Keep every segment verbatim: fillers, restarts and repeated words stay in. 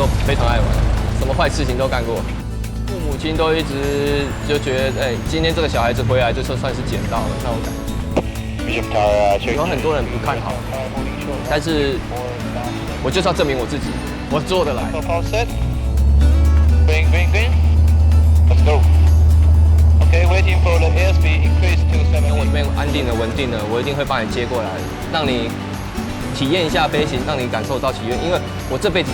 都非常爱玩，什么坏事情都干过。父母亲都一直就觉得，哎，今天这个小孩子回来就算是捡到了那种感觉。有很多人不看好，但是我就是要证明我自己，我做得来。All set. Green, green, green. Let's go. Okay, waiting for the airspeed increase to 等我这边安定了、稳定了，我一定会把你接过来，让你体验一下飞行，让你感受到喜悦。因为我这辈子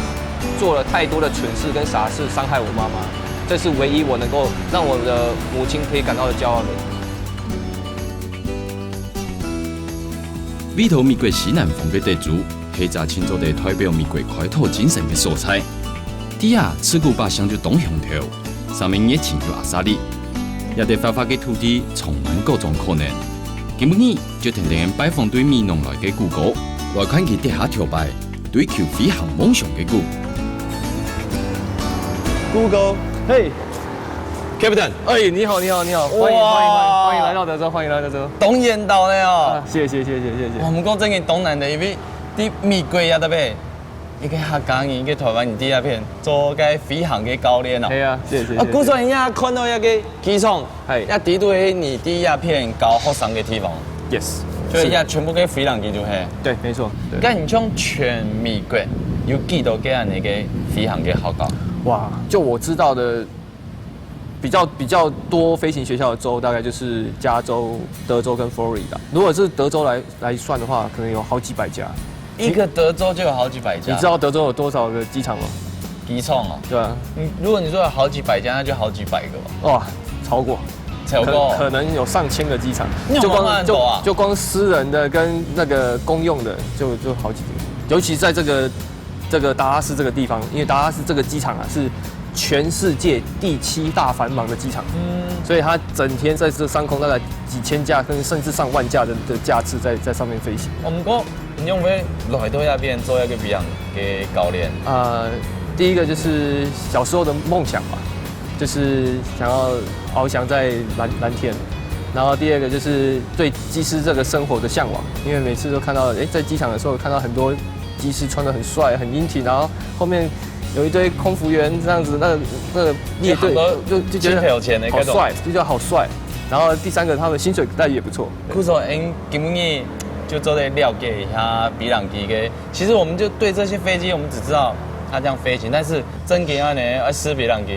做了太多的蠢事跟傻事，伤害我妈妈，这是唯一我能够让我的母亲可以感到的骄傲的。位在美国西南方个德州，係一隻盡做得代表美國開拓精神个所在。在這，自古百姓就當鄉土，生命熱情又阿沙力，這兜花花个土地充滿各種可能。今晡日就跈等𠊎拜訪對美濃來个Google，來看佢這下頭擺追求飛行夢想个Google。Google，嘿，Captain，哎，你好，你好，你好，欢迎，欢迎，欢迎，欢迎来到德州，欢迎来到德州。当远到了哦。啊，谢谢，谢谢，谢谢。哇，毋过真个当难得，因为在美国啊，特别一个客家人，一个台湾人在那边做个飞行个教练哦。系啊，谢谢，啊，谢谢。古早人家看到那个机场，系。要底肚你第一片教学生个地方。Yes。所以要全部个飞行机就系。对，没错。对。那你像全美国有几多个恁个飞行个学校？哇，就我知道的，比较比较多飞行学校的州，大概就是加州、德州跟佛罗里达。如果是德州来来算的话，可能有好几百家。一个德州就有好几百家。你知道德州有多少个机场吗？机场啊？对啊。你如果你说有好几百家，那就好几百个吧。哇，超过。超过。可可能有上千个机场，那有慢慢走啊。就光就就光私人的跟那个公用的，就就好几个。尤其在这个这个达拉斯这个地方，因为达拉斯这个机场啊是全世界第七大繁忙的机场，嗯。所以它整天在这上空大概几千架，甚至上万架的的架次在在上面飞行。我们讲，你有没有来到那边做一个培养给教练？呃，第一个就是小时候的梦想吧，就是想要翱翔在蓝蓝天。然后第二个就是对机师这个生活的向往，因为每次都看到，诶，在机场的时候看到很多机师穿得很帅、很英挺，然后后面有一堆空服员这样子，那那个列队，就就觉得好帅，就觉得好帅。然后第三个，他们薪水待遇也不错。故所，嗯，今日就做得了解一下飞行机个。其实我们就对这些飞机，我们只知道它这样飞行，但是真正啊呢，要试飞行机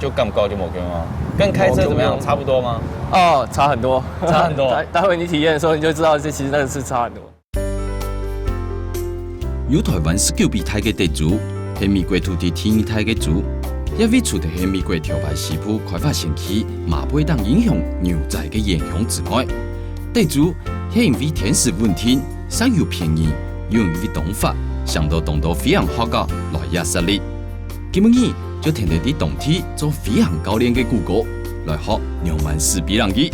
就感觉就无共样。跟开车怎么样？差不多吗？哦，差很多，差很多。待待会你体验的时候，你就知道这其实那个是差很多。 有台湾十九倍大个德州，係美國土地第二大个州，也位處在係美國頭擺西部開發先驅馬背等英雄牛仔个原鄉之外。德州係因為天時穩定，石油便宜，又因為當闊，想到當多飛行學校來這設立。今晡日就跈等在當地做飛行教練个Google，來學仰般試飛行機。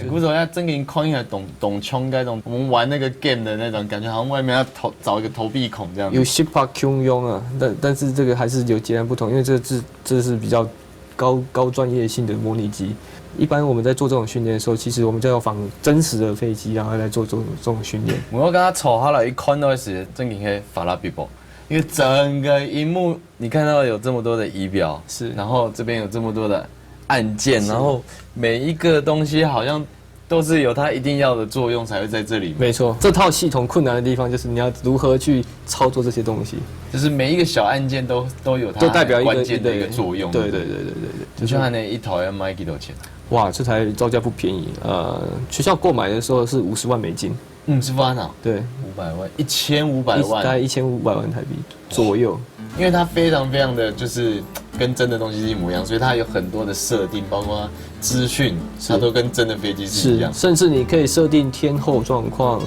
Google要正經看一下懂 懂冲那种，我们玩那个 game 的那种感觉，好像外面要投找一个投币孔这样子。有十八 Q 用啊，但但是这个还是有截然不同，因为这这这是比较高高专业性的模拟机。一般我们在做这种训练的时候，其实我们就要仿真实的飞机，然后来做这种这种训练。我要跟他吵下来，一看到时正经个法拉比波，因为整个荧幕你看到有这么多的仪表，是，然后这边有这么多的按键，是，然后每一个东西好像 都是有它一定要的作用才会在这里。没错，这套系统困难的地方就是你要如何去操作这些东西。就是每一个小按键都都有它都代表一个关键的一个作用。一个对对对对对对，就像那一台要卖几多钱啊？哇，这台造价不便宜。呃，学校购买的时候是五十万美金。五十万啊？对，五百万，一千五百万，大概一千五百万台币。 左右。因为它非常非常的就是跟真的东西是一模一样，所以它有很多的设定，包括资讯，它都跟真的飞机是一样。甚至你可以设定天候状况，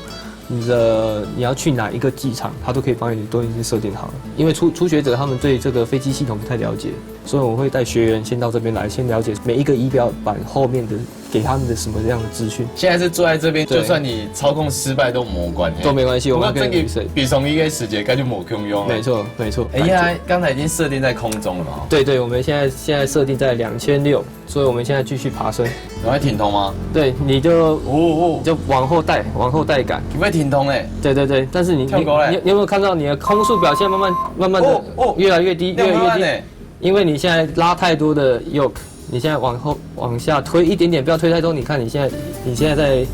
你的你要去哪一个机场，它都可以帮你都已经设定好了。因为初初学者他们对这个飞机系统不太了解，所以我会带学员先到这边来，先了解每一个仪表板后面的给他们的什么样的资讯。现在是坐在这边，对就算你操控失败都没关系，都没关系，我们我们这个要跟你比赛。比从一个时节，该就没共用了。没错，没错。哎呀，刚才已经设定在空中了嘛，对对，我们现在现在设定在两千六，所以我们现在继续爬升。你会挺通吗？对，你就哦你就往后带，往后带杆。你会挺通哎，对对对，但是你跳高嘞你你你有没有看到你的空速表现慢慢慢慢的哦哦越来越低，那越来越低？慢慢哎，因为你现在拉太多的 yoke，你现在往后往下推一点点，不要推太多。你看你现在你现在在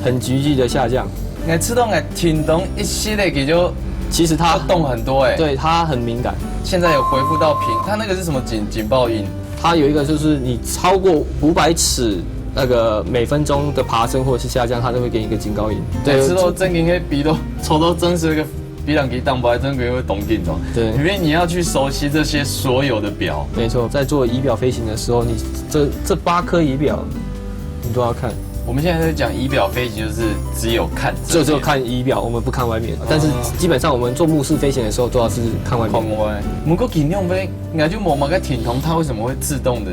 很急剧的下降。你知道哎，挺通一系列也就其实它要动很多哎，对它很敏感。现在有恢复到平，它那个是什么警警报音？它有一个就是你超过五百尺那个每分钟的爬升或者是下降，它都会给你一个警告音。每次都正经可以比到抽到真实一个比两级档不还真的会懂紧张。对因为你要去熟悉这些所有的表，没错，在做仪表飞行的时候，你这这八颗仪表你都要看。我们现在在讲仪表飞行，就是只有看就只有看仪表，我们不看外面。但是基本上我们做目视飞行的时候，都要是看外面。空外。不过紧用飞，应该就没那个挺通，它为什么会自动的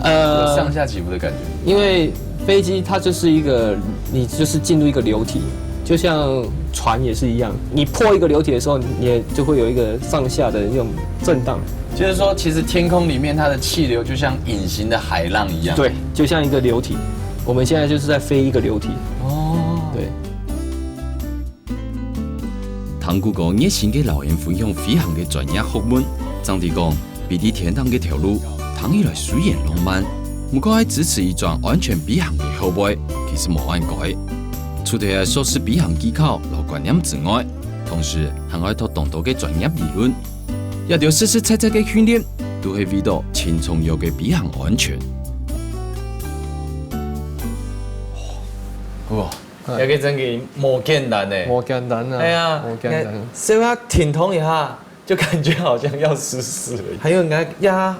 呃，上下起伏的感觉？因为飞机它就是一个，你就是进入一个流体，就像船也是一样，你破一个流体的时候，你也就会有一个上下的那种震荡。就是说，其实天空里面它的气流就像隐形的海浪一样。对，就像一个流体。我们现在就是在飞一个流体。哦，对。听Google热心个留言分享飞行个专业學問，正直講，飛在天頂个頭路，聽起來雖然浪漫，毋過愛支持一轉安全飛行个後背，其實無恁該。除忒愛熟識飛行技巧摎觀念之外，同時還愛讀當多个專業理論，這兜實實在在个訓練，都係為著盡重要个飛行安全。哇，要给真给莫简单呢。我简单啊，哎呀，我简单。是不是要挺通一下，就感觉好像要死死了。还有人家压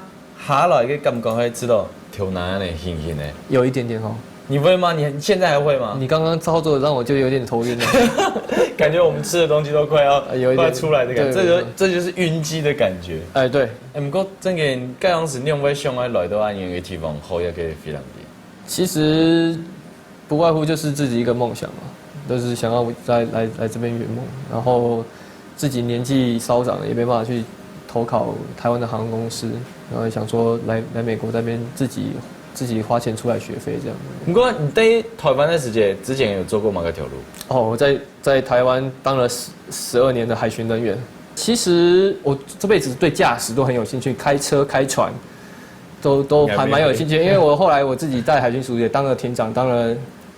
下来个感觉，还知道头拿呢，轻轻呢。有一点点哦。你会吗？你现在还会吗？你刚刚操作让我就有点头晕了。感觉我们吃的东西都快要有一点快出来的感觉，这就对对这就是晕机的感觉。哎，对，哎，不过真个，你刚开始你有没有想要来到恁远个地方，好一个飞行机？其实不外乎就是自己一个梦想嘛，就是想要在来来这边圆梦，然后自己年纪稍长了，也没办法去投考台湾的航空公司，然后想说来来美国那边自己自己花钱出来学飞这样。不过你在台湾的时间，之前有做过哪个条路？哦，我在在台湾当了十十二年的海巡人员。其实我这辈子对驾驶都很有兴趣，开车、开船，都都还蛮有兴趣。因为我后来我自己在海巡署也当了艇长，当了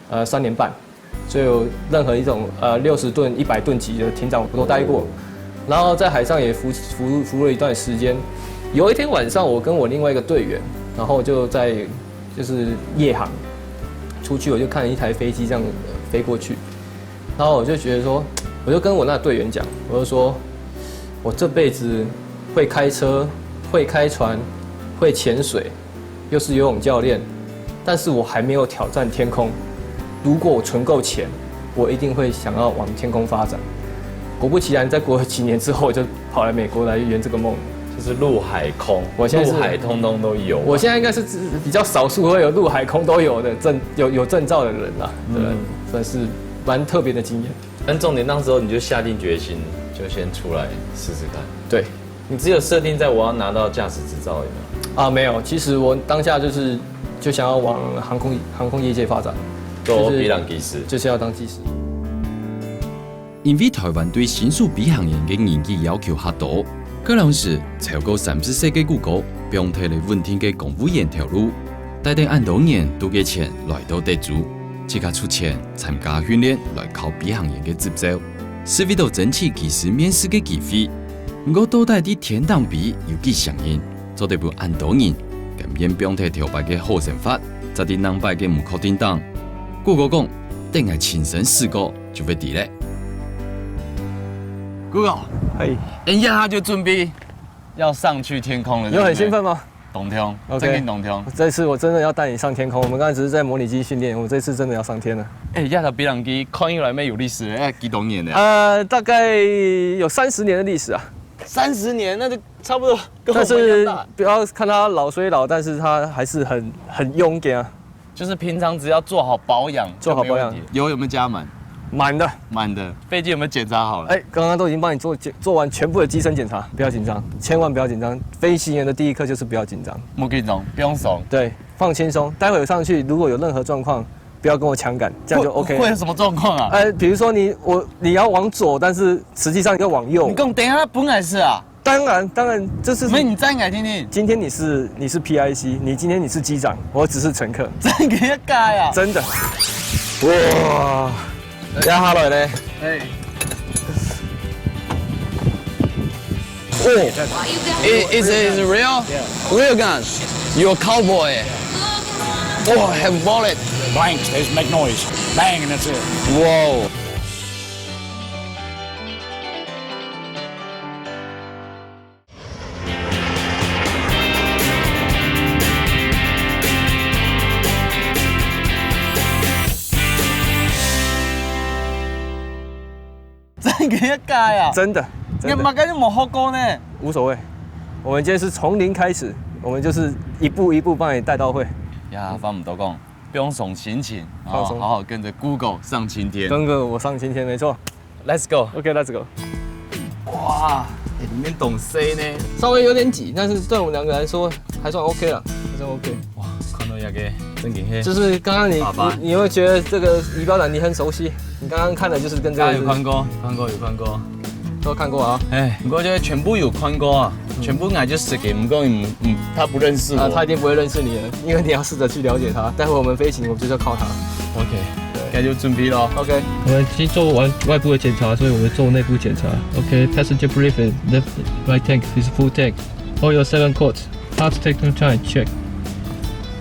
呃三年半，所以有任何一种呃六十吨、一百吨级的艇长我都待过。然后在海上也服服服务了一段时间。有一天晚上，我跟我另外一个队员，然后就在就是夜航出去，我就看了一台飞机这样飞过去，然后我就觉得说，我就跟我那队员讲，我就说，我这辈子会开车、会开船、会潜水，又是游泳教练，但是我还没有挑战天空。如果我存够钱，我一定会想要往天空发展。果不其然，在过了几年之后，我就跑来美国来圆这个梦。就是陆海空，我现在是陆海通通都有。我现在应该是比较少数会有陆海空都有的证有有证照的人啦，对，算是蛮特别的经验。但重点那时候你就下定决心，就先出来试试看。对你只有设定在我要拿到驾驶执照而已吗？啊，没有，其实我当下就是就想要往航空航空业界发展，做就是飞行技师。就是要当技师。因為台灣對新手飛行員个年紀要求較高，該當時超過三十歲个Google放忒了穩定个公務員頭路，帶等恁多年度个錢來到德州，自家出錢參加訓練來考飛行員个執照，係為著爭取技師面試个機會。毋過到底在天頂飛有幾少人，做得分恁多人甘願放忒頭擺个好生活，才在兩擺个毋確定當。Google講，等𠊎親身試過， 就會知咧。Google，嘿，等一下他就準備要上去天空了，你有很对不对兴奋吗？当天， OK 真个当天。这次我真的要带你上天空。我们刚才只是在模拟机训练，我这次真的要上天了。哎，亚特比朗基看起来没有历史了，哎，几多年了？呃，大概有三十年的历史啊，三十年，那就差不多跟我但是们一样大。不要看它老虽老，但是它还是很很勇敢啊。就是平常只要做好保养，做好保养就没问题。油有没有加满？满的。满的。飞机有没有检查好了？哎，刚刚都已经帮你做做完全部的机身检查，不要紧张，千万不要紧张。飞行员的第一课就是不要紧张。莫紧张，不用松。对，放轻松，待会上去如果有任何状况，不要跟我抢赶，这样就 OK。会有什么状况啊？哎，比如说你我你要往左，但是实际上要往右。你讲等一下本来是啊，当然当然，这是没你再改听听。今天你是你是 P I C，你今天你是机长，我只是乘客，真给他改啊！真的。哇，要下来嘞。哎，哦， is is real? Real gun. You're a cowboy. Oh, have bullet. Blanks, they just make noise. Bang, and that's it. Whoa. 真给他改啊！真的，真的你马上就没好过呢。无所谓。我们今天是从零开始，我们就是一步一步帮你带到会。呀，放唔多讲，不用松心情，放松哦好好跟着 Google 上青天。跟着我上青天，没错。 Let's go。 OK，Let's go。哇，哎里面懂塞呢。稍微有点挤，但是对我们两个来说还算 OK 了，还算 OK。哇，看到那个正经黑，就是刚刚你爸爸你你会觉得这个仪表板你很熟悉，你刚刚看的就是跟这个大家有看过，有看过，有看过。都看过啊。哎，我觉得全部有看过啊，全部我就识个，不过你嗯，他不认识我。啊，他一定不会认识你的，因为你要试着去了解他。待会我们飞行，我们就是要靠他。 OK，那就准备咯。 OK，我们先做完外部的检查，所以我们做内部检查。OK，passenger briefing，left right tank is full tank。All your seven codes, pass technical check.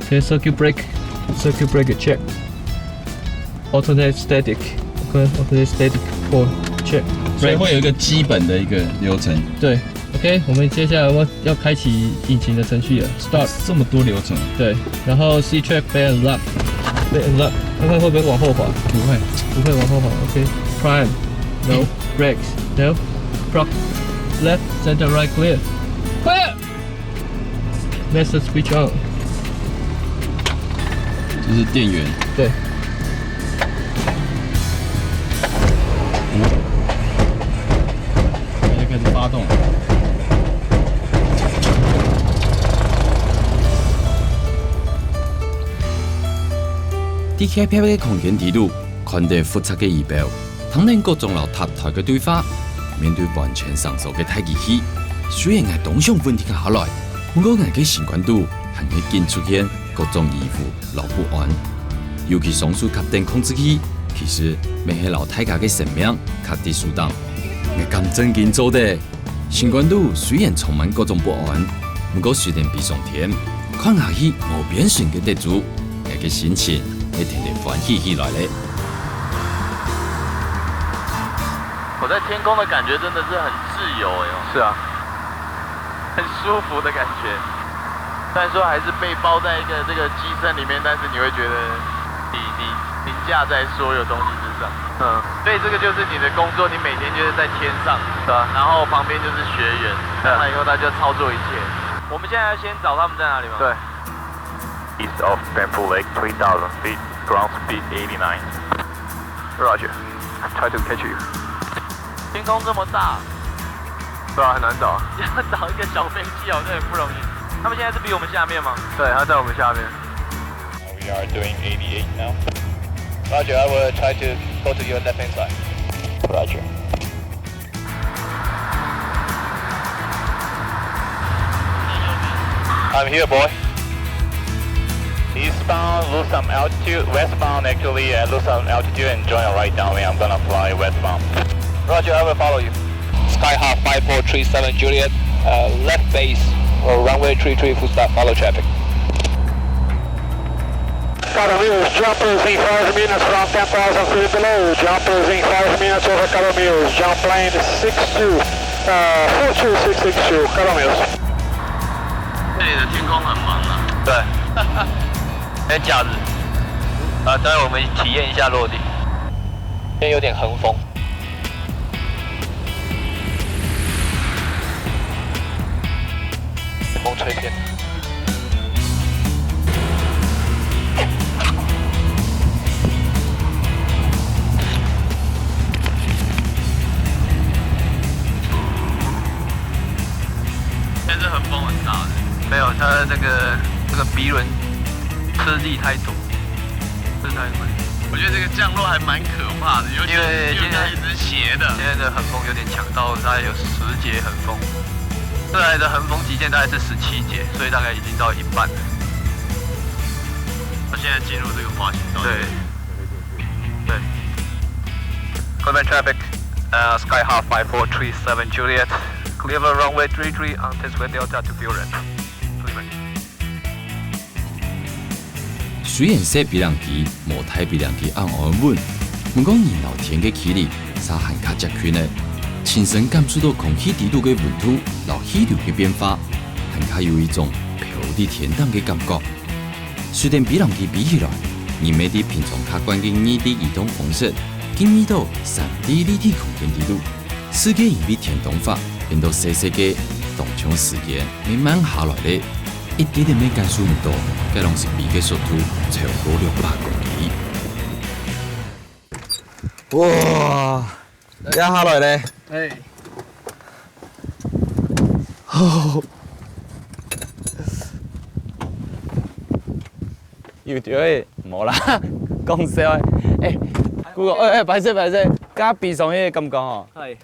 OK，circuit break，circuit break check。Alternate static，OK，alternate static four check。所以会有一个基本的一个流程。对，OK，我们接下来我们要开启引擎的程序了，start。这么多流程。对，然后 C track fail and lock，fail and lock，看看会不会往后滑。不会。不会往后滑。OK，prime，no brakes，no，prop left center right clear，clear。Master switch on。这是电源。对。那就开始发动了。在狹小个空间底肚，看到复杂个仪表，通能各种老搭台个对话。面对完全生疏个大机器，虽然𠊎当想稳定下来，不过𠊎个心肝肚还会紧出现各种疑惑老不安。尤其上手甲等控制器，其实乜系老大家个生命甲在手当。𠊎敢正经做得。心肝肚虽然充满各种不安，不过虽然比上天，看下去无边线个得主，𠊎个心情也天天欢喜起来了。我在天空的感觉真的是很自由哎，是啊，很舒服的感觉。虽然说还是被包在一个这个机身里面，但是你会觉得你你凌驾在所有东西之上。嗯，所以这个就是你的工作，你每天就是在天上，对啊，然后旁边就是学员，看完以后他就操作一切。我们现在要先找他们在哪里吗？对。 East of Pampu Lake, three thousand feet, ground speed eighty-nine. Roger. Try to catch you. 天空这么大，对啊，很难找。要找一个小飞机好像也不容易。他们现在是比我们下面吗？对，他在我们下面。We are doing eighty-eight now. Roger, I will try to go to your left hand side. Roger. I'm here, boy. Eastbound, lose some altitude. Westbound, actually, uh, lose some altitude and join a right downwind. I'm gonna fly westbound. Roger, I will follow you. Skyhawk five four three seven Juliet, uh, left base, uh, runway three three full stop, follow traffic. Colomeus, jumpers in five minutes from ten thousand feet below. Jumpers in five minutes over Colomeus. Jump plane six two, uh, four two six six two, Colomeus. 这里的天空很茫啊。对，今天假日，啊，待会我们体验一下落地。今天有点横风。 风吹片。呃，这个这个鼻轮吃力太多，吃太多。我觉得这个降落还蛮可怕的，尤其因为今天是因为它一直斜的。今天的横风有点强，到大概有十节横风，这来的横风极限大概是十七节，所以大概已经到一半了。它现在进入这个滑行道。对，对。Cleveland traffic, uh, Skyhawk five four three seven Juliet, clear runway three three on taxiway Delta to Fury. Cleveland. 雖然細飛行機無大飛行機恁安穩，毋過人摎天个距離嗄還較接近呢。親身感受到空氣底肚个溫度摎氣流个變化，還較有一種飄在天頂个感覺。雖然飛行機飛起來，人乜在平常較慣个二D移動方式，進入到三D立體空間底肚。 世界因為電動化變到細細个，當像時間乜慢下來咧，一滴都乜感受毋到，該當時飛个速度超過六百公里。哇，也下來咧！哎，有對，無啦，講笑的。哎，Google，哎哎，歹勢歹勢，剛剛飛上去个感覺吼。嗨。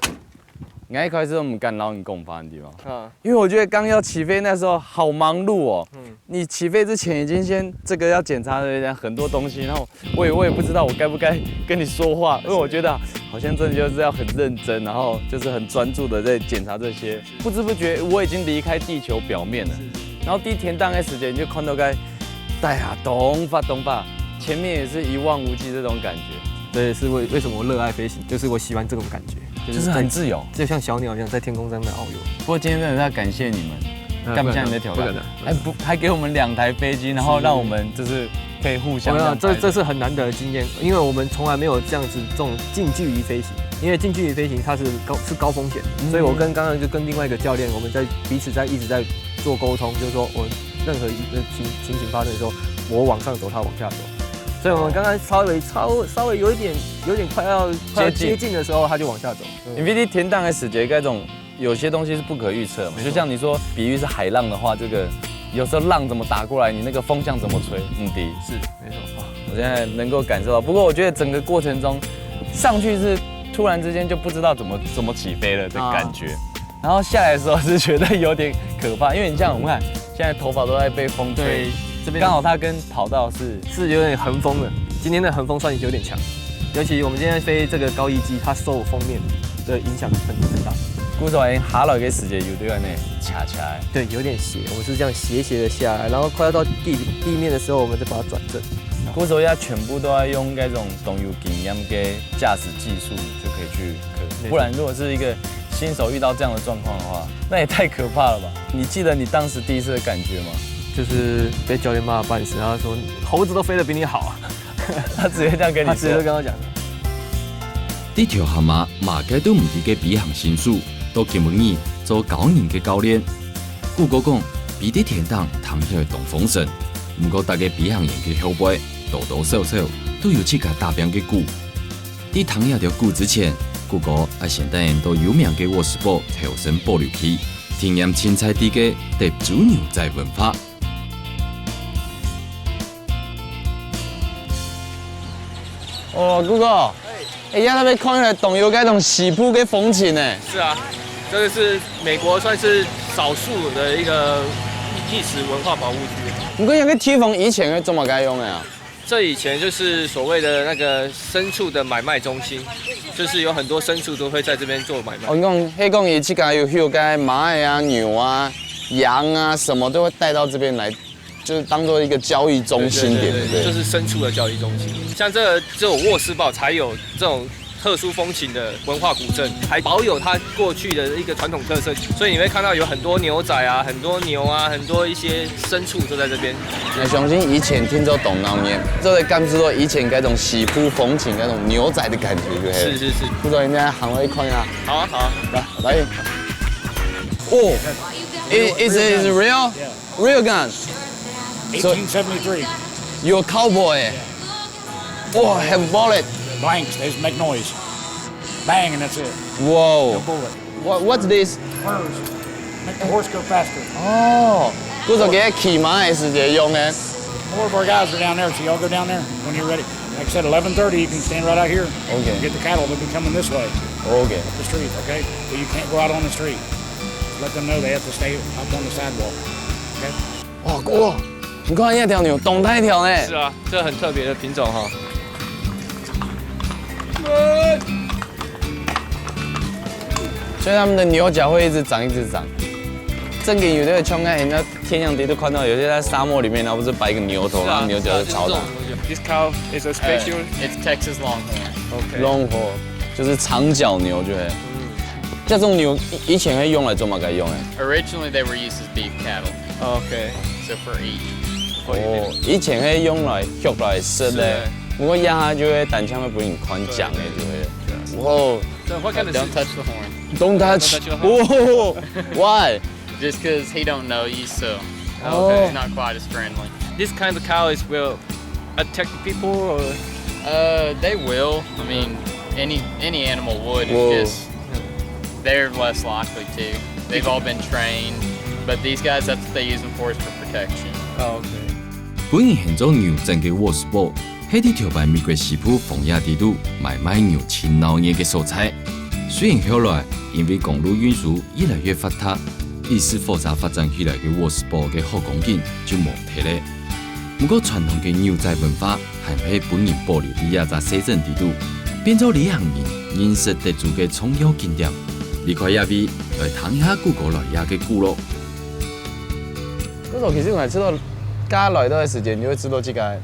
我一開始都不敢摎你講話，你知道嗎？嗯。因為我覺得剛要起飛那時候好忙碌哦。嗯。你起飛之前已經先這個要檢查的很多東西，然後我也，我也不知道我該不該跟你說話，因為我覺得好像真的就是要很認真，然後就是很專注的在檢查這些。不知不覺我已經離開地球表面了。是。然後第一天大概時間你就看到該大海東發東發，前面也是一望無際這種感覺。這也是為，為什麼我熱愛飛行，就是我喜歡這種感覺。 就是很自由。就像小鳥一樣在天空上面遨遊。不過今天真的是要感謝你們，呃，幹不下你的挑戰。不可能，不可能。还不，还给我们两台飞机，然后让我们就是可以互相这样拍照。我想这，这是很难得的经验，因为我们从来没有这样子这种近距离飞行，因为近距离飞行它是高，是高风险，嗯。所以我跟刚刚就跟另外一个教练，我们在彼此在一直在做沟通，就是说我任何一个情，情形发生的时候，我往上走，他往下走。所以我们刚刚稍微，稍，稍微有一点，有点快要，快要接近。接近的时候，他就往下走。 因为你天顶个世界，该种有些东西是不可预测嘛。没错。就像你说，比喻是海浪的话，这个有时候浪怎么打过来，你那个风向怎么吹，嗯，对。是，没错。哇，我现在能够感受到。不过我觉得整个过程中，上去是突然之间就不知道怎么，怎么起飞了的感觉。啊。然后下来的时候是觉得有点可怕，因为你像我们看，现在头发都在被风吹，对，这边刚好它跟跑道是是有点横风的，今天的横风算有点强，尤其我们今天飞这个高翼机，它受风面的影响很，很大。故所下来个时节有对岸呢，恰恰。对，有点斜，我们是这样斜斜的下来，然后快要到地，地面的时候，我们再把它转正。故所要全部都要用那种懂有经验的驾驶技术，你就可以去克服。没错。不然如果是一个新手遇到这样的状况的话，那也太可怕了吧？你记得你当时第一次的感觉吗？就是被教练骂半死，他说：“猴子都飞得比你好啊。”他直接这样跟你说。他直接就跟我讲。地球蛤蟆嘛，个都毋知个飞行新手，到今晡日做教人个教练。古哥讲，飞在天顶听起来当丰盛，毋过逐个飞行员个后背，多多少少都有自家打拼个鼓。 在聽這條故之前，古哥愛先帶人到有名个沃斯堡頭身保留區，體驗清采地个德州牛仔文化。哦，古哥，哎，呀，那邊看起來當有該種西部个風情呢。是啊，這個是美國算是少數的一個歷史文化保護區。毋過，該地方以前係做麼个用个啊？ 這以前就是所謂的那個牲畜的買賣中心，就是有很多牲畜都會在這邊做買賣。哦，你講，係講佢自家有，有該馬仔啊、牛啊、羊啊，什麼都會帶到這邊來，就是當做一個交易中心點，對不對？對，對，對，就是牲畜的交易中心。像這個只有沃斯堡才有這種特殊風情的文化古镇，還保有它過去的一個傳統特色，所以你會看到有很多牛仔啊、很多牛啊、很多一些牲畜都在這邊。𠊎相信以前定著當鬧熱，做得感受到以前該種西部風情、該種牛仔个感覺，就係。是，是，是。不知道人家行過去看一下。好啊，好啊。來，來。哦，it is real, real gun. So, eighteen seventy-three. You're a cowboy. Oh, have bullet. Blanks, they just make noise. Bang, and that's it. Whoa. No bullet. What, what's this? Spurs. Make the horse go faster. Oh. 故所佢騎馬个時節用个。More of our guys are down there, so y'all go down there when you're ready. Like I said, eleven thirty, you can stand right out here. OK. Get the cattle, they'll be coming this way, OK. Up the street, okay? But you can't go out on the street. Let them know they have to stay up on the sidewalk, okay? 哇，哥，你看那條牛，當大條呢。是啊，這很特別的品種哈。所以他們的牛角會一直長，一直長。正經有的像在人家天堂底都看到，有些在沙漠裡面，然後不是擺一個牛頭，是啊，然後牛角就朝他。是啊，就是這種東西。This cow is a special. It's Texas Longhorn. OK。Longhorn 就是長角牛，就對了。嗯。這種牛以以前會用來做麼个用个？Originally, they were used as beef cattle. OK。So for eat. 哦，以前會用來畜來食个。是欸。不過這下就會單淨會分人看講个，對，對，對。就會。對啊。哦。So what kind of Don't touch the horn. Don't touch. Don't touch your horn. 哦，why? Just 'cause he don't know you, so Oh. He's not quite as friendly. This kind of cows will attack people or? Uh, they will. I mean, any any animal would. Whoa. It's just they're less likely to. They've all been trained, but these guys, that's what they use them for, is for protection. Oh, okay. 本人現做牛證个沃斯堡，係在頭擺美國西部荒野底肚買賣牛盡鬧熱个所在。雖然後來因為公路運輸越來越發達，以致火車發展起來个沃斯堡个好光景就無忒了。毋過傳統个牛仔文化還係分人保留在這隻細鎮底肚，變做旅行人認識德州个重要景點。離開這位，來聽一下古哥來這个古樂。故所其實𠊎知道，剛來到个時間，你會知道這個，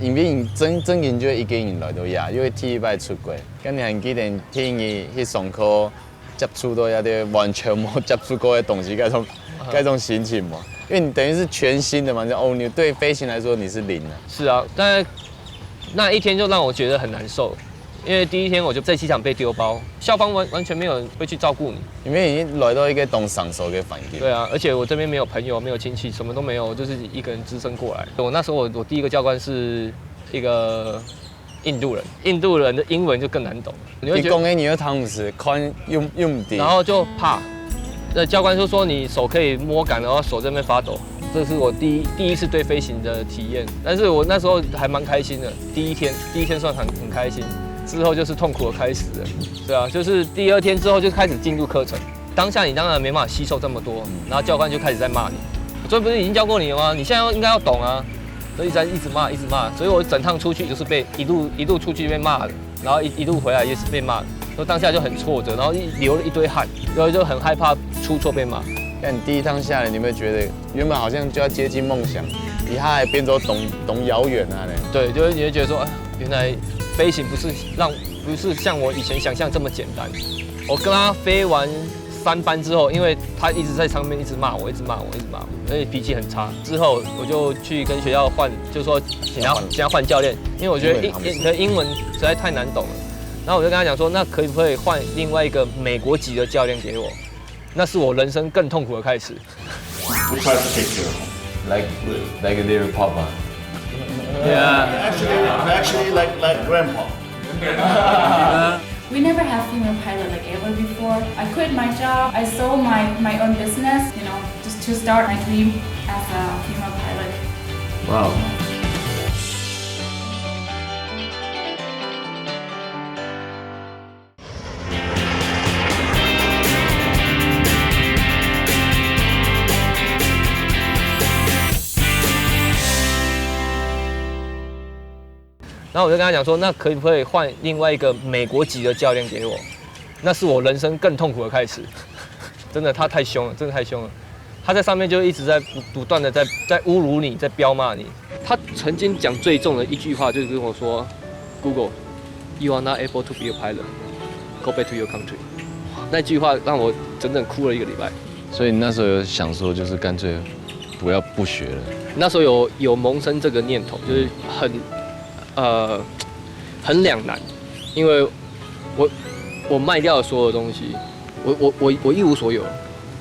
因為你正正經就一個人來到這，因為第一擺出國，該你還記得第一日去上課，接觸到一些完全無接觸過个東西，該種，該種心情無？因為你等於是全新的嘛，就，哦，你對飛行來說你是零啊。是啊，但那一天就讓我覺得很難受，因為第一天我就在機場被丟包，校方完，完全沒有人會去照顧你。因為你來到一個當生疏个環境。對啊，而且我這邊沒有朋友，沒有親戚，什麼都沒有，我就是一個人只身過來。我那時候我，我第一個教官是一個印度人，印度人的英文就更難懂，你會覺得佢講个你又聽毋識，看又，又毋知。然後就怕。那教官就說你手可以摸感，然後手這邊發抖，這是我第一，第一次對飛行的體驗。但是我那時候還蠻開心的，第一天，第一天算很，很開心，之後就是痛苦的開始了。對啊，就是第二天之後就開始進入課程，當下你當然沒辦法吸收這麼多，然後教官就開始在罵你，我昨天不是已經教過你了嗎？你現在要，應該要懂啊。就一直在，一直罵，一直罵，所以我整趟出去就是被一路，一路出去被罵的，然後一，一路回來也是被罵的，所以當下就很挫折，然後一，流了一堆汗，然後就很害怕出錯被罵。那你第一趟下來，你有沒有覺得原本好像就要接近夢想，一下還變做當，當遙遠啊嘞？對，就是你會覺得說，啊，原來飛行不是讓，不是像我以前想象這麼簡單。我跟他飛完三班之後，因為他一直在上面一直罵我，一直罵我，一直罵我，而且脾氣很差。之後我就去跟學校換，就說請他，要換。請他換教練，因為我覺得英，因為他們是，你的英文實在太難懂了。然後我就跟他講說，那可不可以換另外一個美國籍的教練給我？那是我人生更痛苦的開始。Which side to take care of? Like, like a little papa. Yeah. Actually, actually, like, like grandpa. We never had female pilot like ever before. I quit my job. I sold my, my own business, you know, just to start my dream as a female pilot. Wow. 然後我就跟他講說，那可不可以換另外一個美國籍的教練給我？那是我人生更痛苦的開始。真的，他太兇了，真的太兇了。他在上面就一直在不，不斷地在，在侮辱你，在彪罵你。他曾經講最重的一句話就是跟我說，Google, you are not able to be a pilot. Go back to your country. 那句話讓我整整哭了一個禮拜。所以你那時候有想說，就是乾脆不要，不學了？那時候有，有萌生這個念頭，就是很，呃，很兩難，因為我，我賣掉了所有的東西，我，我，我，我一無所有了，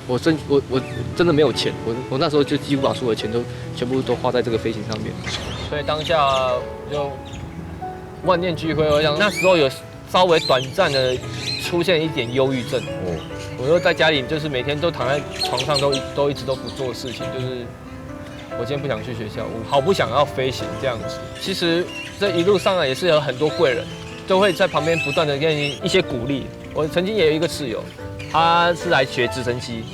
我真，我，我真的沒有錢，我，我那時候就幾乎把所有的錢都全部都花在這個飛行上面。所以當下就萬念俱灰，我想那時候有稍微短暫的出现一点忧郁症。哦，我就在家里，就是每天都躺在床上都，都一直都不做事情，就是我今天不想去学校，我好不想要飞行这样子。其实这一路上啊，也是有很多贵人，都会在旁边不断的给你一些鼓励。我曾经也有一个室友，他是来学直升机，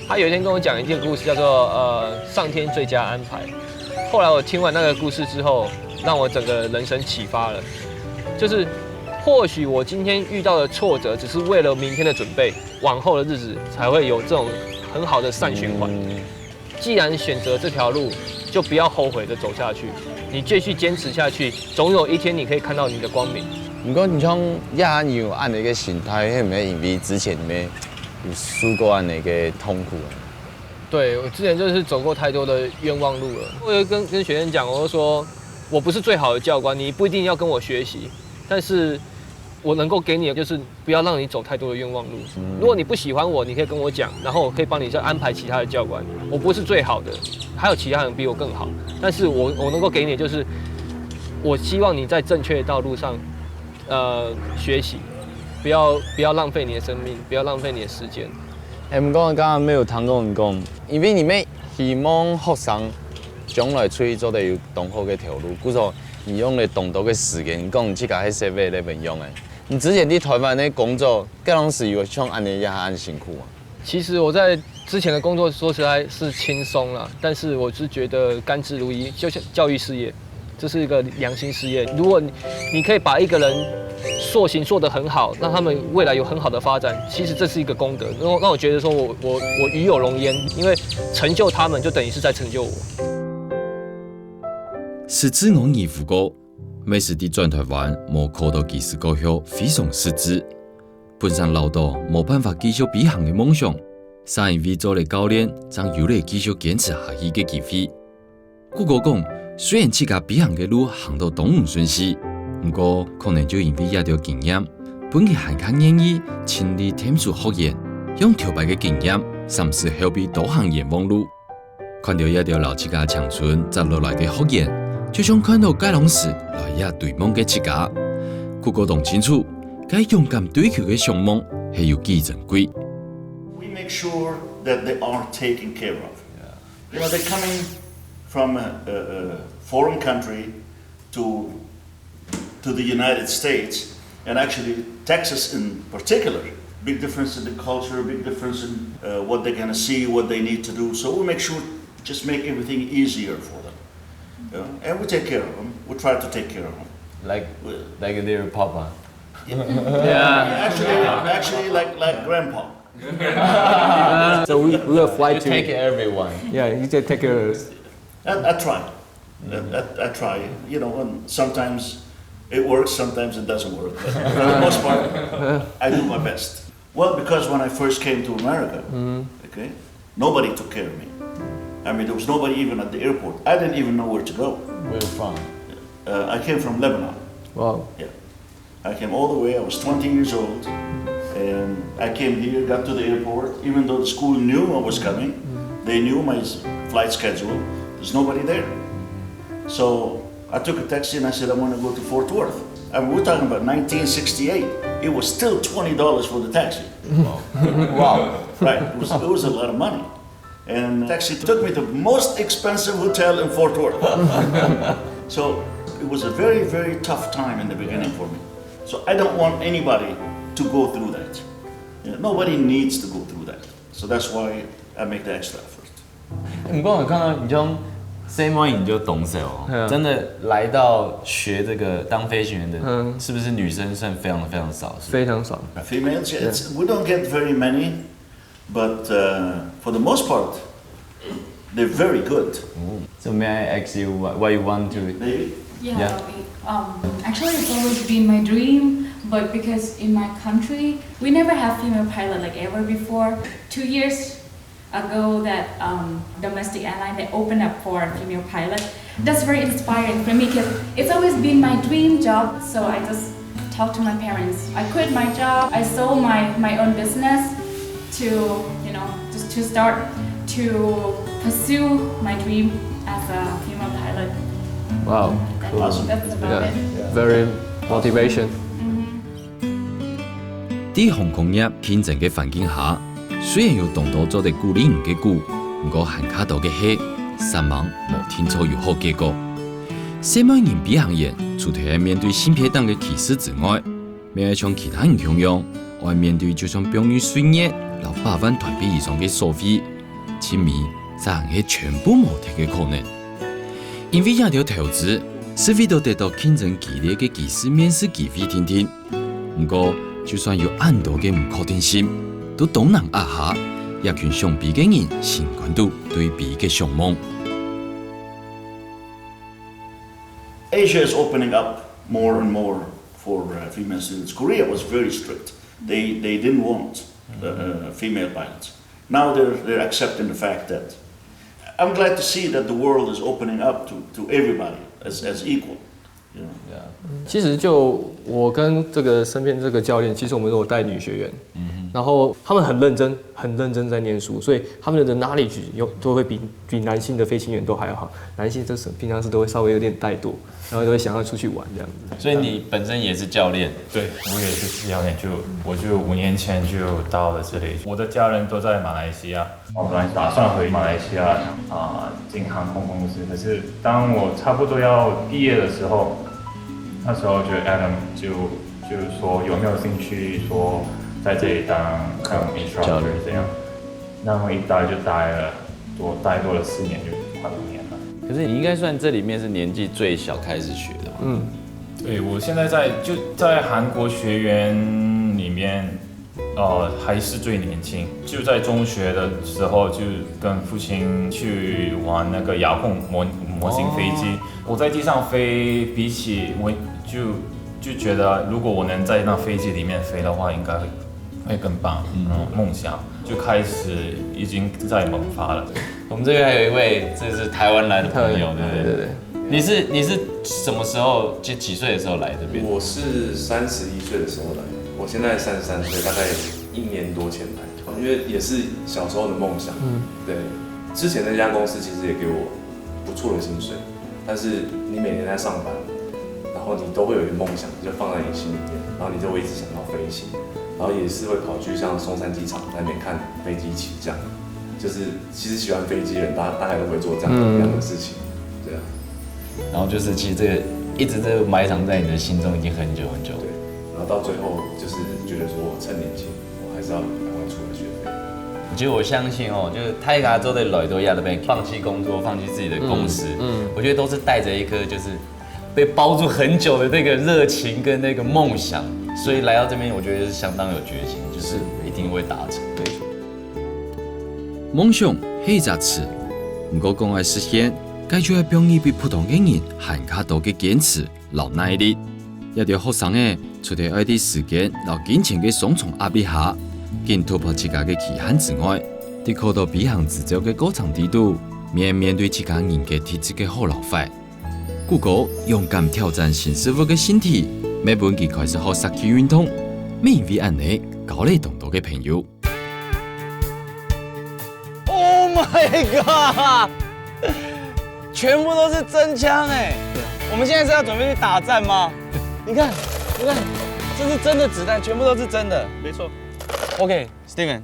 他有一天跟我讲一个故事，叫做呃上天最佳安排。后来我听完那个故事之后，让我整个人生启发了，就是或许我今天遇到的挫折，只是为了明天的准备，往后的日子才会有这种很好的善循环。既然选择这条路，就不要后悔的走下去。你继续坚持下去，总有一天你可以看到你的光明。毋過你像這下你有恁樣个心態，係毋係因為之前你有受過恁樣个痛苦啊？对，我之前就是走过太多的冤枉路了。我有跟跟学生讲，我就说，我不是最好的教官，你不一定要跟我学习，但是我能够给你的就是不要让你走太多的冤枉路。如果你不喜欢我，你可以跟我讲，然后我可以帮你再安排其他的教官。我不是最好的，还有其他人比我更好，但是我我能够给你的就是我希望你在正确的道路上，呃，学习，不要不要浪费你的生命，不要浪费你的时间。哎，毋過剛剛沒有聽過你講，因為你們希望學生將來出去做得有當好个頭路，故所你用了當多个時間，你講你自家係社會个文用个。你之前在台灣个工作，該當時有像恁樣也恁辛苦啊？其实我在之前的工作说实在是轻松啦，但是我是觉得甘之如饴，就像教育事业，这是一个良心事业。如果你你可以把一个人塑形塑得很好，让他们未来有很好的发展，其实这是一个功德。那我那我觉得说我我我与有荣焉，因为成就他们就等于是在成就我。食之我而不過，美食的轉台灣無考到技師高校非常失志。本身老到無辦法繼續飛行个夢想，正因為做了教練，正有了繼續堅持下去个機會。Google講，雖然自家飛行个路行到當毋順序，毋過可能就因為這條經驗，分佢還較願意盡力探索學員，用頭擺个經驗，三思後必多行冤枉路。 看到這兜摎自家青春摘落來个學員，就像看到該當時來這追夢个自家。Google當清楚，該勇敢追求个向望係有幾珍貴。 We make sure that they are taken care of. You know, they're coming from a, a, a foreign country to to the United States, and actually Texas in particular. Big difference in the culture, big difference in uh, what they're gonna see, what they need to do. So we make sure just make everything easier for them. You know? And we take care of them. We try to take care of them. Like, like a little papa. Actually, actually, like like grandpa. So we, we will fly to take everyone. Yeah, you take take care of us. I, I try. I, I, I try. You know, and sometimes it works, sometimes it doesn't work. But for the most part, I do my best. Well, because when I first came to America, okay, nobody took care of me. I mean, there was nobody even at the airport. I didn't even know where to go. Where you from? Uh, I came from Lebanon. Wow. Yeah. I came all the way. I was twenty years old, and I came here, got to the airport. Even though the school knew I was coming, they knew my s- flight schedule. There's nobody there, so I took a taxi and I said, "I want to go to Fort Worth." I mean, we're talking about nineteen sixty-eight. It was still twenty dollars for the taxi. Wow. Right? It was, it was a lot of money. And taxi took me to the most expensive hotel in Fort Worth. So it was a very, very tough time in the beginning for me. So I don't want anybody to go through that. You know, nobody needs to go through that. So that's why I make the extra effort. 不过我看到你从 same way 你就懂手哦，嗯真的来到学这个当飞行员的，嗯是不是女生算非常非常少？是不是非常少。 Females, it's, we don't get very many, but uh, for the most part, they're very good. So may I ask you what, what you want to? Maybe. Yeah, Yeah. um, actually, it's always been my dream, but because in my country, we never have female pilot like ever before. Two years ago, that um, domestic airline they opened up for a female pilot. That's very inspiring for me because it's always been my dream job. So I just talked to my parents. I quit my job. I sold my, my own business to, you know, just to start to pursue my dream as a female pilot. Wow. That's, that's about Yeah. it. Very motivation. 第在航空業競爭个環境下，雖然有當多做得鼓勵人个鼓，毋過還較多个係煞猛無定著有好結果。細妹人飛行員除忒愛面對性別等个歧視之外，乜愛像其他人共樣，愛面對就算百二歲月摎百萬台幣以上个所費，盡尾正還係全部無忒个可能。因為這條投資係為著得到競爭激烈个機師面試機會定定。毋過，就算有恁多个毋確定性，都當難壓下這群想飛个人心肝肚對飛个向往。 Asia is opening up more and more for uh, female students. Korea was very strict. They, they didn't want uh, female pilots. Now they're, they're accepting the fact that I'm glad to see that the world is opening up to, to everybody as, as equal. You know? 其实就我跟这个身边这个教练，其实我们都有带女学员，然后他们很认真，很认真在念书，所以他们的 knowledge 有都会比比男性的飞行员都还要好。男性就是平常时都会稍微有点怠惰，然后都会想要出去玩这样子。所以你本身也是教练，对，我也是教练，就我就五年前就到了这里。我的家人都在马来西亚，我本来打算回马来西亚啊、进航空公司，可是当我差不多要毕业的时候，那时候就 Adam 就就说有没有兴趣说在这里当那种 instructor 这样，那么一待就待了，我待过了四年，就快五年了。可是你应该算这里面是年纪最小开始学的吧？嗯，对，我现在在就在韩国学员里面，呃，还是最年轻。就在中学的时候，就跟父亲去玩那个遥控模模型飞机。我在地上飞，比起我就就觉得，如果我能在那飞机里面飞的话，应该会会更棒。嗯，梦想就开始已经在萌发了。我们这边还有一位，这是台湾来的朋友，对不对？对对对。你是你是什么时候？几几岁的时候来这边？我是三十一岁的时候来的，我现在三十三岁，大概一年多前来，因为也是小时候的梦想。嗯，对，之前那家公司其实也给我不错的薪水，但是你每天在上班，然后你都会有一个梦想，就放在你心里面，然后你就会一直想到飞行，然后也是会跑去像松山机场那边看飞机起降，就是其实喜欢飞机的人，大大概都会做这样的、嗯、这样的事情，对啊。然后就是其实这个一直这个埋藏在你的心中已经很久很久了。对，然后到最后就是觉得说趁年轻，我还是要赶快出来学飞。我觉得我相信哦，就是大家做得來到這邊，放棄工作，放棄自己的公司，嗯，嗯我觉得都是帶着一颗就是被包住很久的那个热情跟那个梦想，所以来到这边，我觉得是相当有决心，就是一定会达成。对。梦想係一隻詞，毋過講愛實現，該就愛放你比普通个人還較多个堅持摎耐力。這兜學生仔，除忒愛在時間摎金錢个雙重壓力下，緊突破自家个極限之外，在考到飛行執照个過程裡肚，面面對自家人格特質个好摎壞。 谷歌勇敢挑戰新事物个心態，乜分佢開始學射擊運動，乜因為恁仔交了當多个朋友。 Oh my god！全部都是真槍哎！我们现在是要准备去打战吗？你看，你看，这是真的子弹，全部都是真的。没错。 OK，Steven，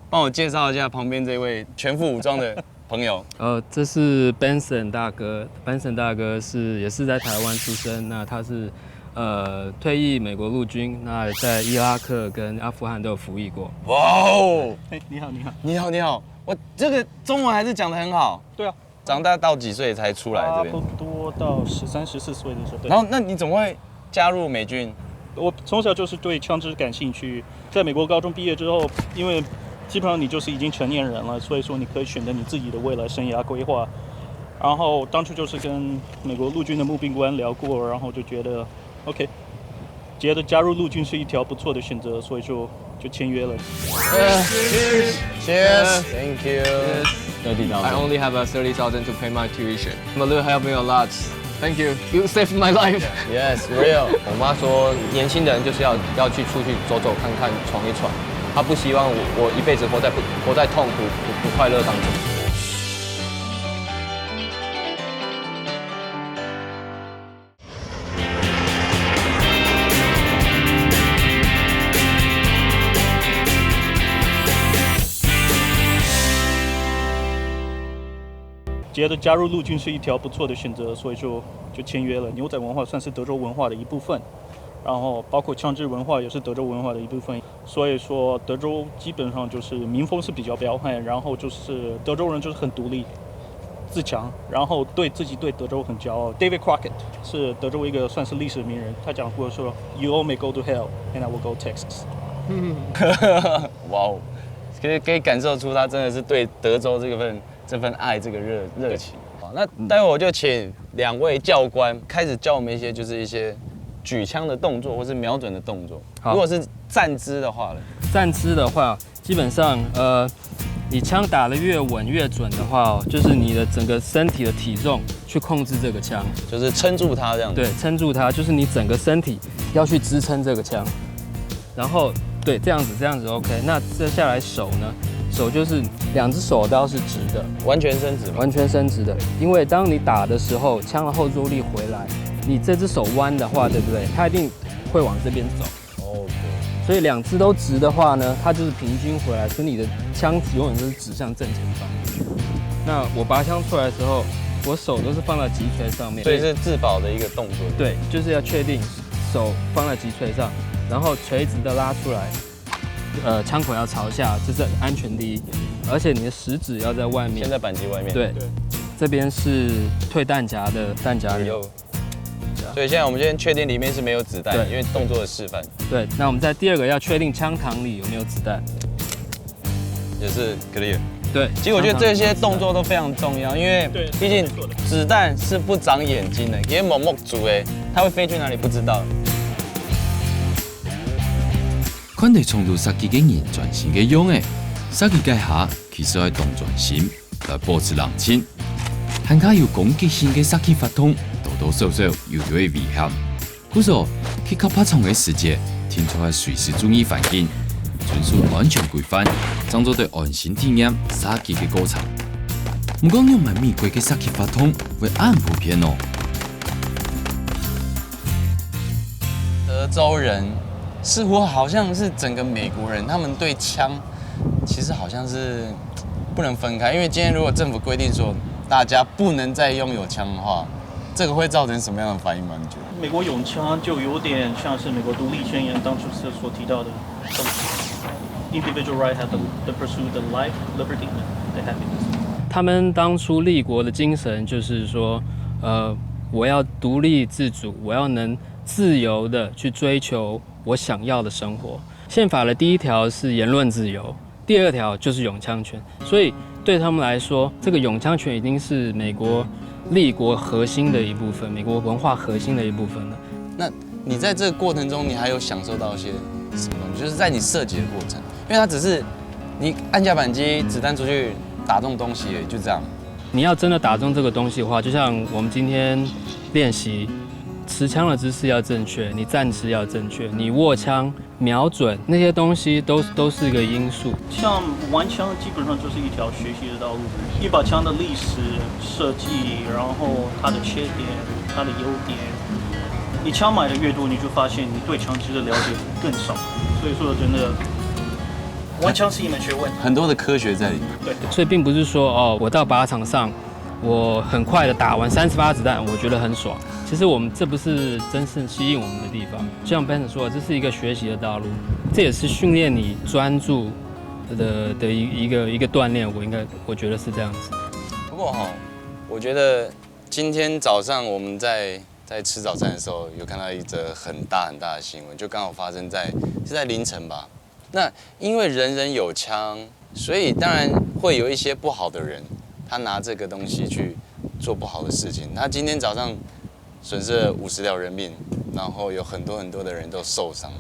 帮我介绍一下旁边这位全副武装的朋友。呃，这是 Benson 大哥，Benson 大哥是也是在台湾出生，那他是呃退役美国陆军，那在伊拉克跟阿富汗都有服役过。哇哦！哎，你好，你好。你好，你好，我这个中文还是讲得很好。对啊。长大到几岁才出来这边？差不多到十三、十四岁的时候。对。然后，那你怎么会加入美军？我从小就是对枪支感兴趣，在美国高中毕业之后，因为基本上你就是已经成年人了，所以说你可以选择你自己的未来生涯规划。然后当初就是跟美国陆军的募兵官聊过，然后就觉得，OK，觉得加入陆军是一条不错的选择，所以就就签约了。 Cheers. Thank you. I only have a thirty thousand to pay my tuition. Malu helped me a lot. Thank you. You saved my life. Yes, real. 我妈说，年轻人就是要要去出去走走看看，闯一闯。她不希望我我一辈子活在不活在痛苦、不不快乐当中。觉得加入陆军是一条不错的选择，所以就就签约了。牛仔文化算是德州文化的一部分，然后包括枪支文化也是德州文化的一部分，所以说德州基本上就是民风是比较彪悍，然后就是德州人就是很独立、自强，然后对自己对德州很骄傲。David Crockett 是德州一个算是历史名人，他讲过说，You all may go to hell, and I will go Texas。哇哦，可以可以感受出他真的是对德州这个份这份爱这个热热情。好，那待会我就请两位教官开始教我们一些就是一些举枪的动作或是瞄准的动作。好如果是站姿的话呢？站姿的话，基本上呃，你枪打得越稳越准的话哦，就是你的整个身体的体重去控制这个枪，就是撑住它这样子。对，撑住它，就是你整个身体要去支撑这个枪，然后对这样子这样子 OK。那接下来手呢？手就是两只手都要是直的，完全伸直嘛。完全伸直的，因为当你打的时候，枪的后坐力回来，你这只手弯的话，对不对？它一定会往这边走。 OK。所以两只都直的话呢，它就是平均回来，所以你的枪永远都是指向正前方。那我拔枪出来的时候，我手都是放在击锤上面，所以是自保的一个动作。对，就是要确定手放在击锤上，然后垂直的拉出来，呃，枪口要朝下，这是安全第一，而且你的食指要在外面。现在扳机外面。对，这边是退弹夹的弹夹。有。所以现在我们先确定里面是没有子弹，因为动作的示范。对，那我们在第二个要确定枪膛里有没有子弹。也是 clear。对，其实我觉得这些动作都非常重要，因为毕竟子弹是不长眼睛的，也摸摸足哎，它会飞去哪里不知道。看到衝到射擊个人專心个樣仔，射擊該下其實愛當專心，來保持冷靜，還較有攻擊性个射擊活動，多多少少又有危險。 故所，去較拍場个時節，定著愛隨時注意環境，遵守安全規範，正做得安心體驗射擊个過程。毋過，仰般美國个射擊活動會恁普遍哦？德州人似乎好像是整个美国人，他们对枪其实好像是不能分开，因为今天如果政府规定说大家不能再拥有枪的话，这个会造成什么样的反应吗？你觉得？美国拥枪就有点像是美国独立宣言当初是所提到的，individual right have the, the pursuit of life, liberty, and happiness。他们当初立国的精神就是说，呃，我要独立自主，我要能自由的去追求我想要的生活。宪法的第一条是言论自由，第二条就是拥枪权。所以对他们来说，这个拥枪权已经是美国立国核心的一部分，美国文化核心的一部分了。那你在这个过程中，你还有享受到一些什么东西？就是在你射击的过程，因为它只是你按下扳机，子弹出去打中东西而已，就这样。你要真的打中这个东西的话，就像我们今天练习，持枪的姿势要正确，你站姿要正确，你握枪、瞄准那些东西都都是一个因素。像玩枪基本上就是一条学习的道路，一把枪的历史、设计，然后它的缺点、它的优点，你枪买的越多，你就发现你对枪支的了解更少。所以说，真的，玩枪是一门学问。很多的科学在里面。对。所以并不是说哦，我到靶场上，我很快的打完三十发子弹，我觉得很爽。其实我们这不是真正吸引我们的地方。就像 Ben 说的，这是一个学习的道路，这也是训练你专注的的一一个一个锻炼。我应该我觉得是这样子。不过哈，我觉得今天早上我们在在吃早餐的时候，有看到一则很大很大的新闻，就刚好发生在是在凌晨吧。那因为人人有枪，所以当然会有一些不好的人，他拿这个东西去做不好的事情。他今天早上损失了五十条人命，然后有很多很多的人都受伤，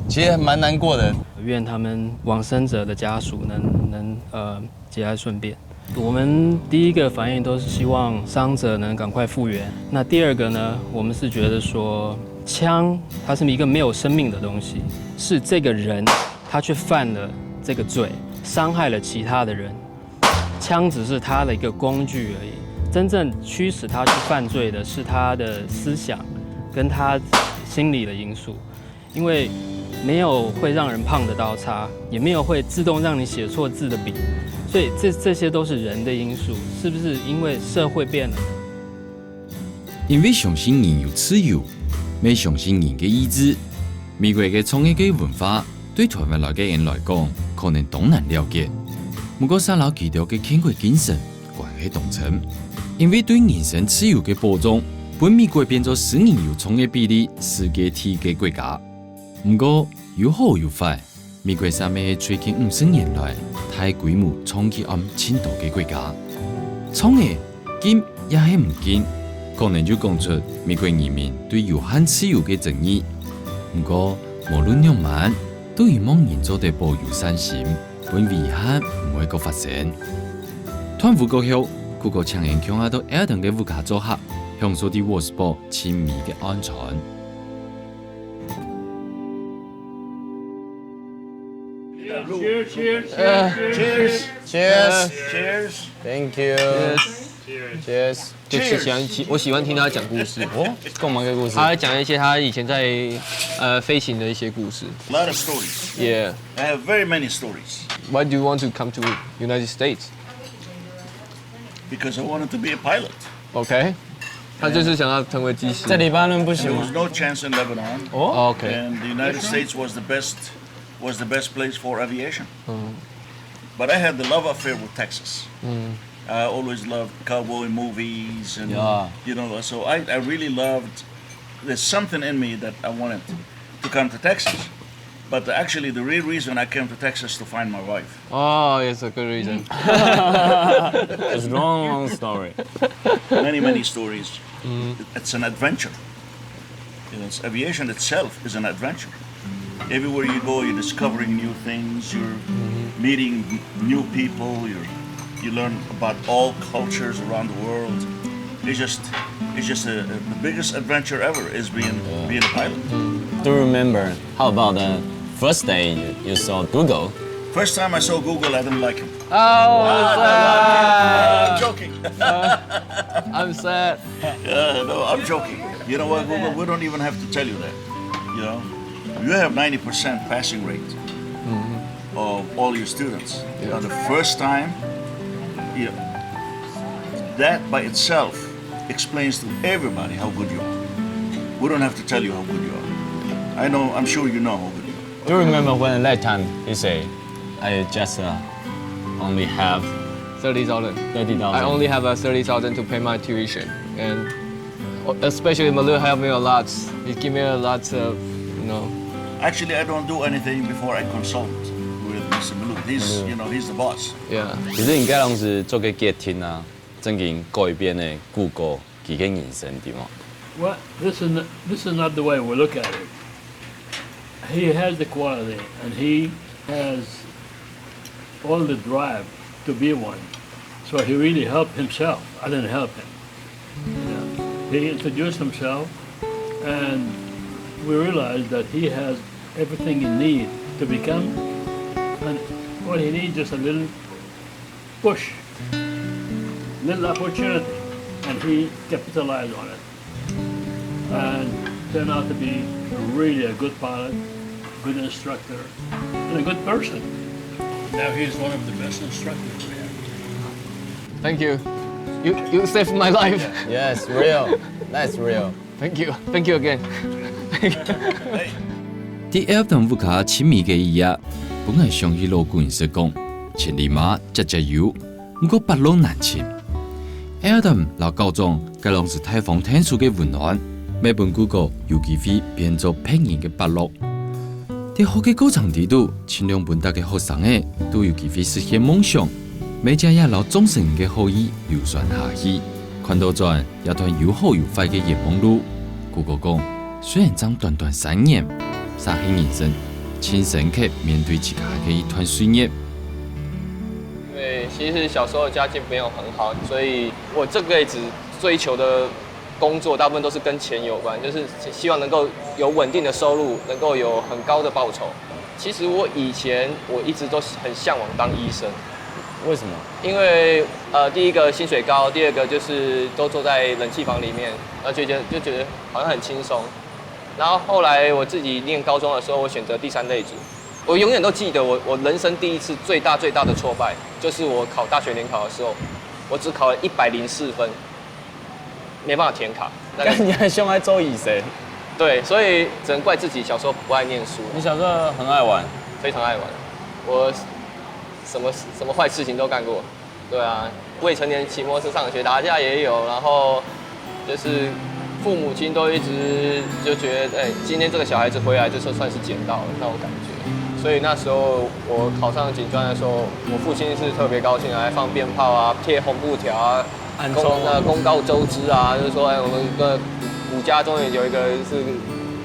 其实蛮难过的。愿他们往生者的家属能能呃节哀顺变。我们第一个反应都是希望伤者能赶快复原。那第二个呢，我们是觉得说，枪它是一个没有生命的东西，是这个人他去犯了这个罪，伤害了其他的人，枪只是他的一个工具而已。真正驱使他去犯罪的是他的思想跟他心理的因素。因为没有会让人碰得到它，也没有会自动让你写错字的笔，所以这这些都是人的因素，是不是因为社会变了？因为相信人有自由，乜相信人个意志。美国个创业个文化，对台湾来个人来讲，可能当难了解。毋过，煞摎佢兜个建国精神关系当深，因为对人身自由个保障，分美国变做私人有创业比例世界第一个国家。毋过，有好有坏。 美國煞乜係最近五十年來大規模槍擊案盡多个國家。槍仔禁也係毋禁，可能就講出美國人民對有限自由个爭議。毋過，無論仰般，都希望人做得保有善心，分危害毋會過發生。斷烏過後，Google請𠊎共下到Adam个屋下做客，享受在Woodsboro親密个安全。 Cheers, cheers, cheers, cheers. Cheers. Cheers. Thank you. Cheers. Cheers. 就喜欢听，我喜欢听他讲故事。哦，干嘛个故事？他讲一些他以前在呃飞行的一些故事。 A lot of stories. Yeah. I have very many stories Why do you want to come to United States? Because I wanted to be a pilot. OK. 他就是想要成为机师。在黎巴嫩不行 There 吗 was？No chance in Lebanon. OK. And the United States was the best was the best place for aviation. But I had the love affair with Texas. I always loved cowboy movies and Yeah. you know, so I, I really loved there's something in me that I wanted to come to Texas. But actually, the real reason I came to Texas to find my wife. Oh, it's a good reason. It's long, long story. Many, many stories. It's an adventure. You know, it's, aviation itself is an adventure. Everywhere you go, you're discovering new things. You're meeting new people. You you learn about all cultures around the world. It's just it's just a, the biggest adventure ever is being being a pilot. Do you remember? How about the first day you, you saw Google? First time I saw Google, I didn't like him. Oh, I'm joking. I'm sad. Yeah, no, I'm joking. You know what, Google? We don't even have to tell you that. You know, you have ninety percent passing rate of all your students. You know, the first time, you know, that by itself explains to everybody how good you are. We don't have to tell you how good you are. I know, I'm sure you know how good you are. Do you remember when that time you say, I just uh, only have Thirty thousand. thirty thousand? I only have a thirty thousand to pay my tuition, and especially Malu helped me a lot. He gave me a lot of, you know, Actually, I don't do anything before I consult with Mister Malu. He's, you know, he's the boss. Yeah. 其实你該當時做个決定啊，正經改變个Google佢个人生，對無？ Well, this is, n- this is not the way we look at it. He has the quality, and he has all the drive to be one. So he really helped himself. I didn't help him. Yeah. He introduced himself, and we realized that he has everything he needs to become. And what he needs is a little push, little opportunity, and he capitalized on it. And turned out to be really a good pilot, good instructor, and a good person. Now he's one of the best instructors we have. Thank you. You you saved my life. Yes, real. That's real. Thank you. Thank you again. 在Adam屋下親密个一夜，本來想起老古人說講，千里馬直直游，毋過伯樂難尋。Adam摎校長該當時大方天使个溫暖，乜分Google有機會變做別人个伯樂。在學个過程裡肚，盡量分逐个學生仔都有機會實現夢想，乜正也摎眾生人个好意流傳下去。看倒轉， 這段有好有壞个冤枉路。Google講，雖然正短短三年，煞係人生盡深刻面對自家个一段歲月。因为其实小时候家境没有很好，所以我这辈子追求的工作大部分都是跟钱有关，就是希望能够有稳定的收入，能够有很高的报酬。其实我以前我一直都很向往当医生，为什么？因为呃，第一个薪水高，第二个就是都坐在冷气房里面，然后就觉得就觉得好像很轻松。然后后来我自己念高中的时候，我选择第三类组，我永远都记得我我人生第一次最大最大的挫败，就是我考大学联考的时候，我只考了一百零四分，没办法填卡。那个但你还想要做医生？对，所以只能怪自己小时候不爱念书，你小时候很爱玩，非常爱玩。我什么什么坏事情都干过。对啊，未成年骑摩托车上学打架也有，然后就是父母亲都一直就觉得，哎，今天这个小孩子回来就是算是捡到了那种感觉。所以那时候我考上警专的时候，我父亲是特别高兴，还放鞭炮啊，贴红布条啊，按公呃公告周知啊，就是说，哎，我们个我家终于有一个是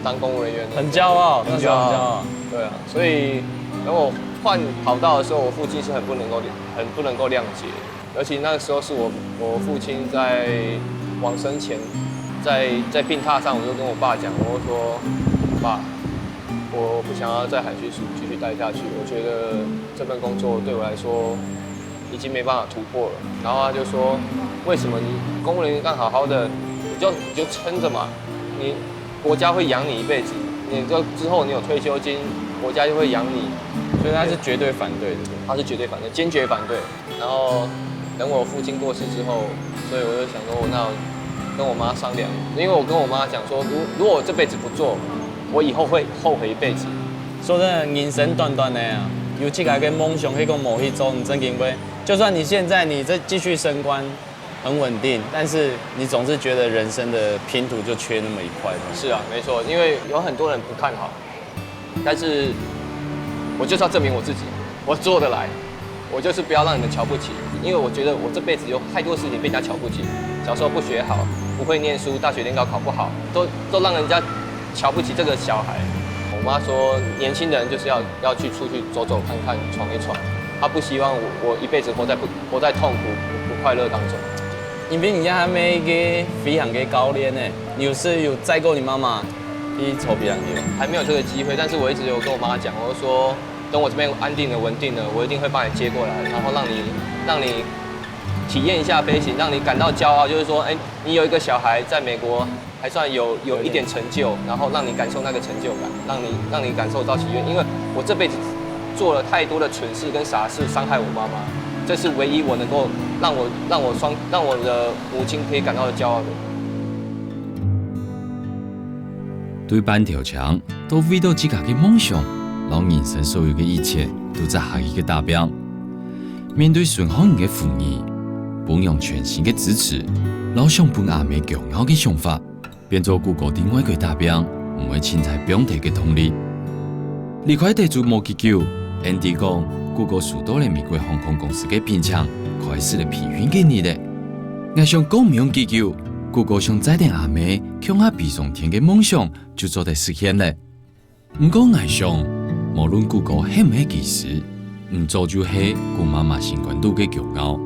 当公务人员了。很骄傲，那时候很骄傲。对啊，所以等我换跑道的时候，我父亲是很不能够很不能够谅解，尤其那个时候是我我父亲在往生前，在在病榻上，我就跟我爸讲，我就说，爸，我不想要在海巡署继续待下去，我觉得这份工作对我来说已经没办法突破了。然后他就说，为什么你公务人员干好好的，你就你就撑着嘛，你国家会养你一辈子，你就之后你有退休金，国家就会养你。所以他是绝对反对的。他是绝对反对，坚决反对。然后等我父亲过世之后，所以我就想说，那我跟我妈商量，因为我跟我妈讲说，如如果我这辈子不做，我以后会后悔一辈子。说真的，人生短短的啊，有自家个梦想，迄个无去做，你正经会。就算你现在你这继续升官，很稳定，但是你总是觉得人生的拼图就缺那么一块东西。是啊，没错，因为有很多人不看好，但是我就是要证明我自己，我做得来，我就是不要让你们瞧不起，因为我觉得我这辈子有太多事情被人家瞧不起。小时候不学好，不会念书，大学联考考不好，都都让人家瞧不起这个小孩。我妈说，年轻人就是要要去出去走走看看，闯一闯。她不希望我我一辈子活在不活在痛苦不不快乐当中。因为你还没个飞行个教练呢，你有是有载过你妈妈去坐飞行机吗？还没有这个机会，但是我一直有跟我妈讲，我就说，等我这边安定了、稳定了，我一定会把你接过来，然后让你让你体验一下飞行，让你感到骄傲，就是说，哎，你有一个小孩在美国还算有有一点成就，然后让你感受那个成就感，让你让你感受到喜悦。因为我这辈子做了太多的蠢事跟傻事，伤害我妈妈，这是唯一我能够让我让我双让我的母亲可以感到的骄傲的。對半條青到為到自家个夢想，摎人生所有个一切都摘下去个打拚。面對身項人个負義，分用全新个支持，摎想分阿姆驕傲个想法，變做谷歌另外个打拚，毋會凊彩放忒个動力。離開德州無幾久，Andy講，谷歌收到了美國航空公司个聘請，開始了培訓个日仔。𠊎想講毋用幾久，谷歌想載等阿姆共下飛上天个夢想就做得實現了。毋過𠊎想，無論谷歌係毋係機師，毋做就係谷媽媽心肝肚个驕傲。